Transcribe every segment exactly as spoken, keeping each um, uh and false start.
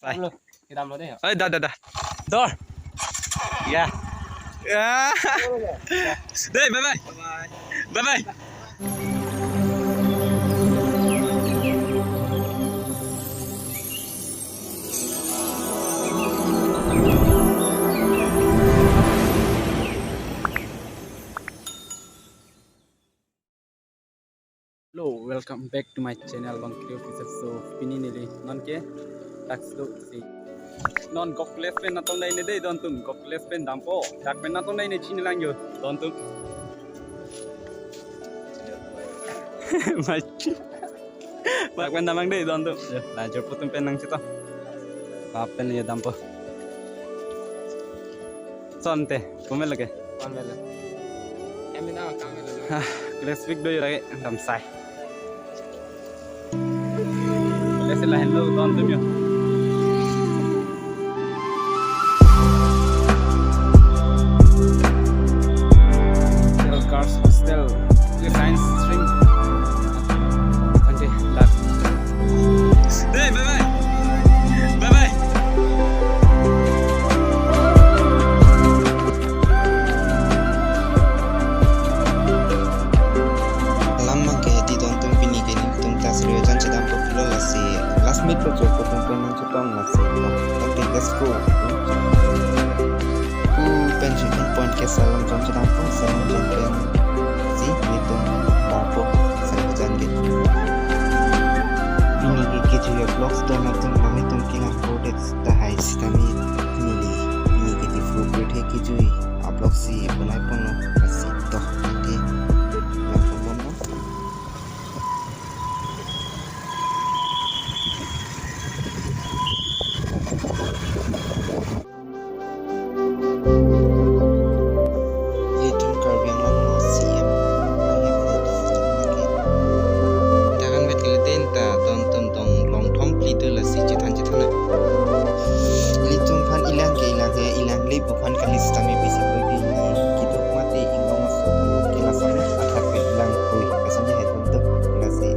Bye. Lo, kedamlo dei. Oi, da, da, da. Dor. Ya. Ya. Dei, bye bye. Bye bye. Bye bye. Hello, welcome back to my channel, Bangkri Official. So, pini neli non ke tax do si. Non Gokles pen natong dai ne dei don atum, Gokles pen dampo. Dak pen natong dai ne chini lang yo don atum. Mai. Dak pen damang dei don atum. Yo, la jor putum pen nangchetong. Bap pen yo dampo. Sonte, kumel lagi. Kumel lagi. Kami na kami lagi. Ah, Gokles pik do yo lagi, damsai. Gokles lahenlo don atum yo. Girls Hostel, science stream. Ante, dak. Dei, bye bye. Bye bye. Alam abang ke hedi don atum, pini ke nelitum ta Sri Ojan chedampo pulo lasi last minute lo jo putum pen nangchetong lasi. Okay, let's go. Pu pen si pen point ke Salom Jon chedampo, Salom Jon pen si nelitum dampo Sri Ojan ke. Pini ke kejui a-vlogs don atum, nelitum kelang kodet tahai sitame neli pini ke Diphu pirthe kejui a-vlogs si bonai ponlo lasi to. Okay. Nangpon bomlo. Ilitum Karbi Anglong C M. Dakan bet kalitin ta don atum, dong longthom phli do lasi chethan chethan na. Ilitum aphan ilang ke ilang he, ilang le aphan kali sitame bisi koi bi ni kiduk mati inglong aso atum ke lason athak ke ilang koi. Ason je he don atum lasi.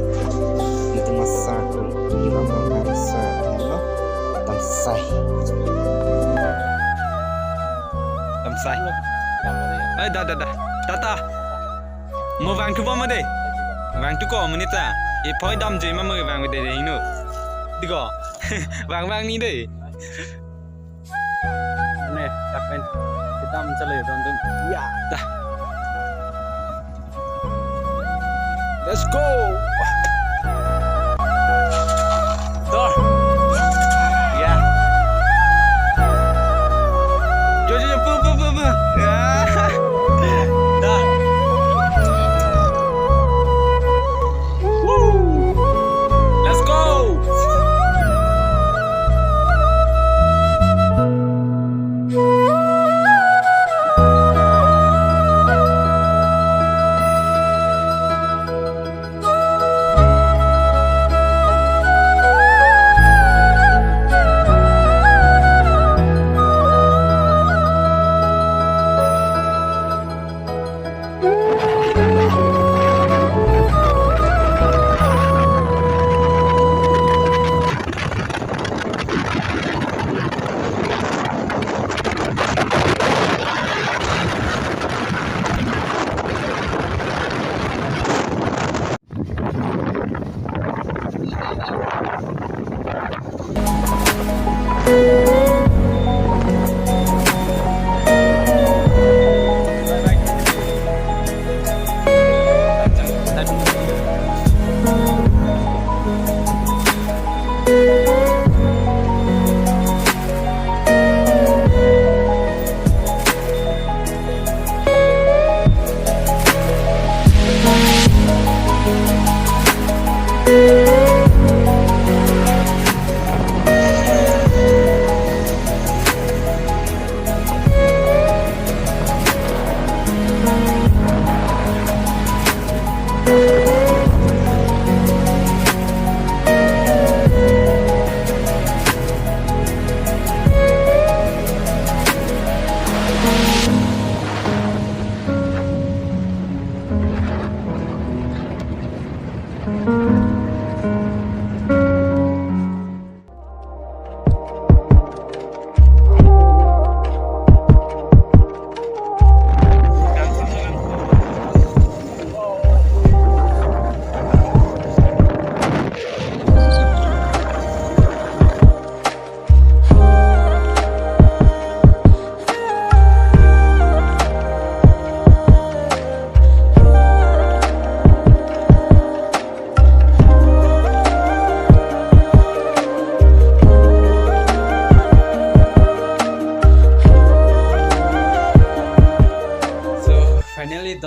Ilitum asa koi. Ilang mangsa hello. Damsai. Damsai. Ai, da, da, da. Tata. Mo vangthu bom dei. Vangthu ko monit ta. Iphoi damjui ma mo vang dei dei hingno. Diko. Vang vang ni dei. Ne, dak pen. Kedam chale don atum. Ya. Da. Let's go. Dor. Ya. Jo, jo, jo, pu, pu, pu, pu. Ya. Da. Woo. Let's go.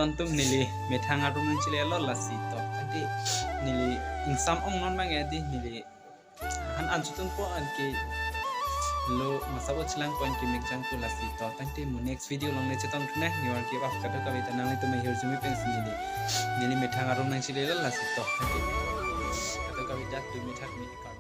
Antum neli methang arum nangchilelo lasi to. Tangte neli ingsam ong non mang edi neli han an chutung po anke lo masabo chilang po anke mekjang po lasi to. Tangte mo next video along le chetong thunang, niwar ke waf kadokave ta nanglitum ahirjume pensi neli. Neli methang arum nangchilelo lasi to. Tangte kadokave ta tu methak ni.